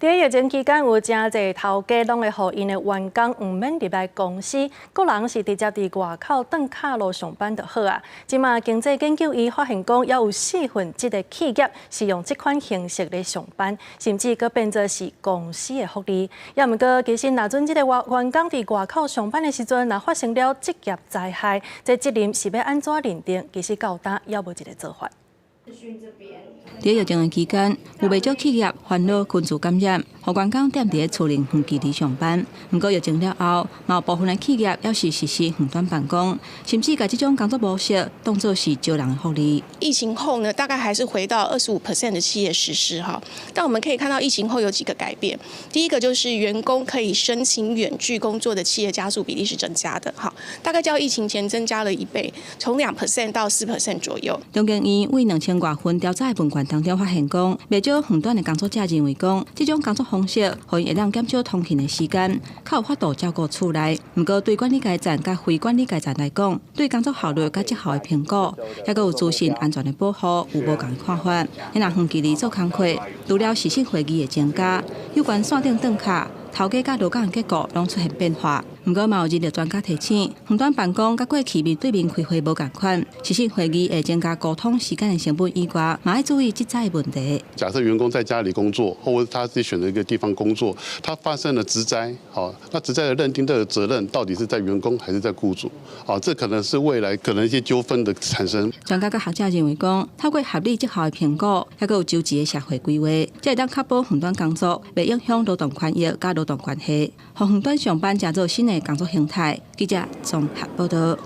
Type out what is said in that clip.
佇疫情期間，有誠濟頭家攏會予𪜶的員工毋免入來公司，個人是直接佇外口轉跤路上班就好啊。這馬經濟研究院發現講，猶有四分之一的企業是用這款形式來上班，甚至閣變做是公司的福利。也毋過，其實若準這個員工佇外口上班的時陣，若發生了職業災害，這責任是欲按怎認定？其實到今猶無一个做法。佇疫情的期間，有袂少企業煩惱群組感染，予員工踮佇咧厝內遠距離上班。毋過疫情了後，嘛有部分的企業猶是實施遠端辦公，甚至共這種工作模式當做是招人的福利。疫情後呢，大概還是回到25% 的企業實施哈。但我們可以看到疫情後有幾個改變。第一個就是員工可以申請遠距工作的企業家數比例是增加的，哈，大概較疫情前增加了一倍，從2% 到4% 左右。中研院為2000外份調查的問卷當中發現，講袂少遠端的工作者認為講，這種工作方式予𪜶會當減少通勤的時間，較有法度照顧厝內。毋過對管理階層佮非管理階層來講，對工作效率佮績效的評估，猶閣有資訊安全的保護，有無仝的看法。若遠距離做工課，除了視訊會議會增加，有關線頂轉跤，頭家佮勞工的結構攏出現變化。毋過嘛有人力專家提醒，遠端辦公佮過去面對面開會無仝款，視訊會議會增加溝通時間的成本以外，嘛愛注意職災的問題。假設員工在家裡工作，或者他自己選擇一個地方工作，他發生了職災，好，那職災的認定的責任到底是在員工還是在僱主？好，這可能是未來可能一些糾紛的產生。專家佮學者認為講，透過合理績效的評估，猶閣有周齊的社會規劃，才會當確保遠端工作袂影響勞動權益佮勞動關係，予遠端上班成做新的工作形態。記者綜合報道。